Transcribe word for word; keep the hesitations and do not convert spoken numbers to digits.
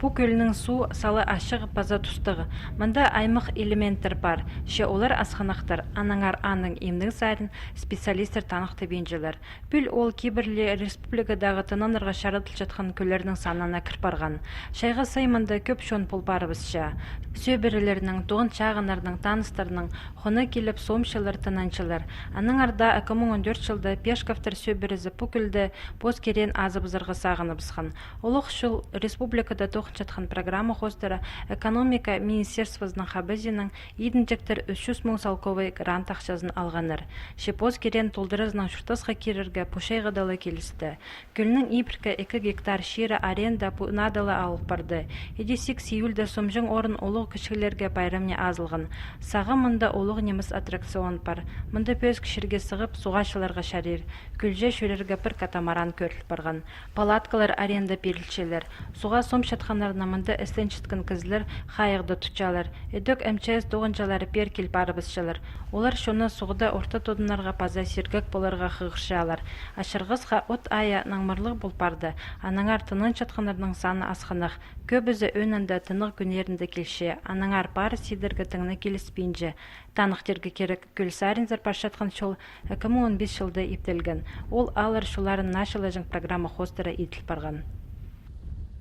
Пу кӧлнің су сала ачығ паза тустығ. Мында аймах элементтер пар, че олар асхынахтар, аннаңар аның имнег сарин специалистер таныхтабинчалар. Пӱӱл ол кибірле республикадағы тынанарға чарадылчатхан кӧллернің санына кір парған. Чайға сай мында кӧп чон пол парыбысча. Сӧбірелернің, туған-чағыннарның, таныстарның хона киліп, соомчалар, тынанчалар. Аннаңар даа ікі муң он тӧрт чылда Пешковтар сӧбірезі пу кӧлде пос киреен азыбызарға сағыныбысхан. Олох чол республикада тоғынчатхан программа хоостыра экономика министерствозының хабазиинаң идінҷектер ӱс чӱс муң салковай грант ахчазын алғаннар. Че пос киреен толдыразынаң чуртасха кирерге пу чайғыда ла килісті. Кӧлнің ибіркі ікі гектар чирі аренда пу наада ла алыл парды. Іди сигіс июльда сомҷаң орын улуғ кічіглерге пайрамни азылған. Сағам мында улуғ нимес аттракцион пар. Мында пӧзік чирге сығып, суға чыларға чарир. Кӧлҷе чӧрерге пір катамаран кӧріл парған. Палаткалар аренда пирілчелер. Суға сомчатханнарны мында ісленчеткен кізілер хайығда тутчалар. Ідӧк М Ч С тоғынҷылары пеер кил парыбысчалар. Олар чонны суғда орта тудынарға паза сиргек поларға хығырчалар. Ачырғасха от айа наңмырлығ пол парды, аннаңар тынанчатханнарның саны асхынах. Кӧбізі ӧӧнінде тынағ кӱннерінде килче, аннаңар парыс идерге тың на киліспинче. Таныхтирға кирек, кӧл саринзар парчатхан чол ікі муң он пис чылда иптелген. Ол ааллар чолларын началаҷаң программа хоостыра иділ парған.